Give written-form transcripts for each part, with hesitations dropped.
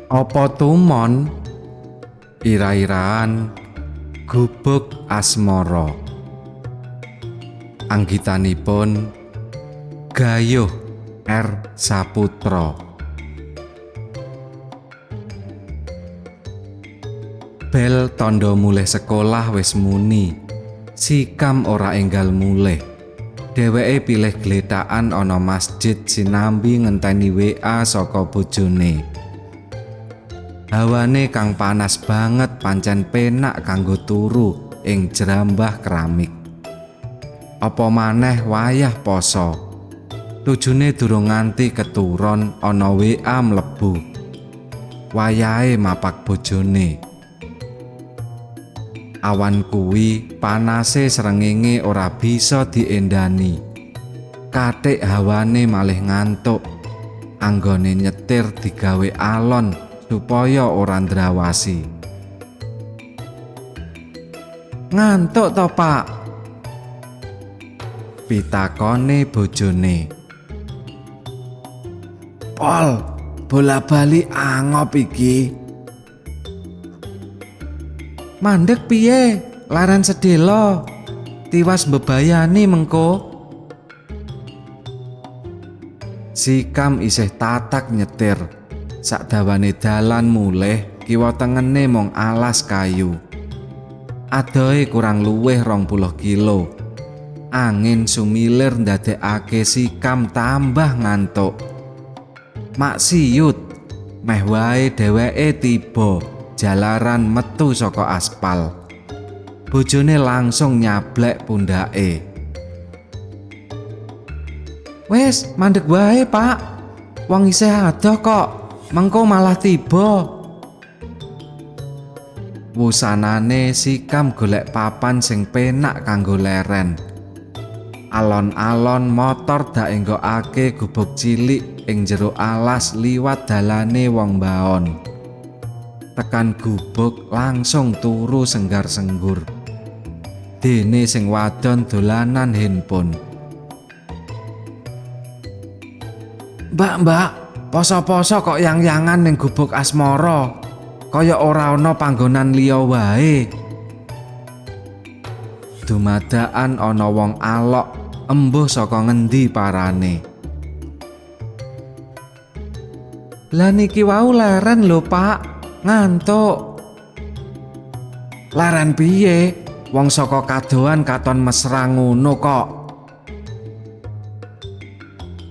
Apa tumon ira-iraan gubuk asmara. Anggitanipun Gayuh R. Saputra. Bel tandha mulih sekolah wis muni. Sikam ora enggal mulih. Dheweke pilih glethakan ana masjid sinambi ngenteni WA saka bojone. Hawane kang panas banget pancen penak kanggo turu ing jerambah keramik. Apa maneh wayah poso. Tujune durung nganti keturon ana WA mlebu. Wayahe mapak bojone. Awan kuwi panase srengenge ora bisa diendani. Katik hawane malih ngantuk. Anggone nyetir digawe alon supaya ora ndrawasi. Ngantuk to, Pak? Pitakone bojone. Pol, bola-bali angop iki. Mandek piye? Laren sedelo. Tiwas mbebayani mengko. Sikam isih tatak nyetir. Sakdawane dalan mulih kiwa tengene mung alas kayu. Adohe kurang luwih 20 kilo. Angin sumilir ndadekake Sikam tambah ngantuk. Maksiut meh wae dheweke tiba jalaran metu saka aspal. Bojone langsung nyablek pundhake. Wis, mandek wae, Pak. Wong isih adoh kok. Mengko malah tiba. Wusanane Sikam golek papan sing penak kanggo leren. Alon-alon motor daenggokake gubuk cilik ing jero alas liwat dalane wong baon. Tekan gubuk langsung turu senggar-senggur. Dene sing wadon dolanan handphone. Mbak, poso-poso kok yang-yangan ning gubuk asmara. Kaya ora ana panggonan liya wae. Dumadakan ana wong alok embuh saka ngendi parane. Lah niki wau leren lho, Pak. Ngantuk. Leren piye? Wong saka kadohan katon mesra ngono kok.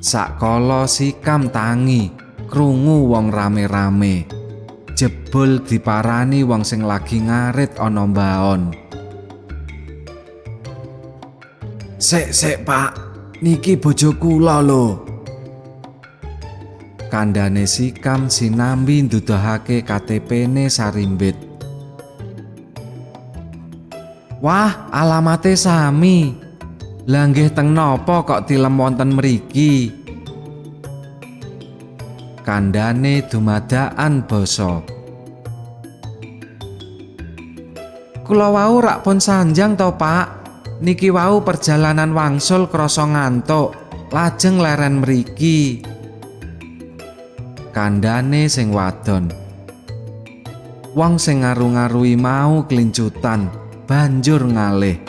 Sakala Sikam tangi, krungu wong rame-rame. Jebul diparani wong sing lagi ngarit ana mbaon. Sik, Pak. Niki bojo kula lho. Kandhane Sikam sinambi nduduhake KTP-ne sarimbit. Wah, alamate sami. Lah nggih teng napa kok tilem wonten mriki? Kandhane dumadakan basa. Kula wau rak pun sanjang to, Pak. Niki wau perjalanan wangsul krasa ngantuk, lajeng leren mriki. Kandhane sing wadon. Wong sing ngaru-ngarui mau klincutan, banjur ngalih.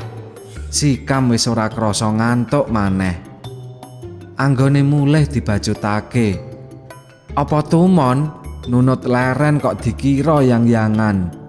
Sikam wis ora krasa ngantuk maneh. Anggone mulih dibacutake. Apa tumon nunut leren kok dikira yang-yangan.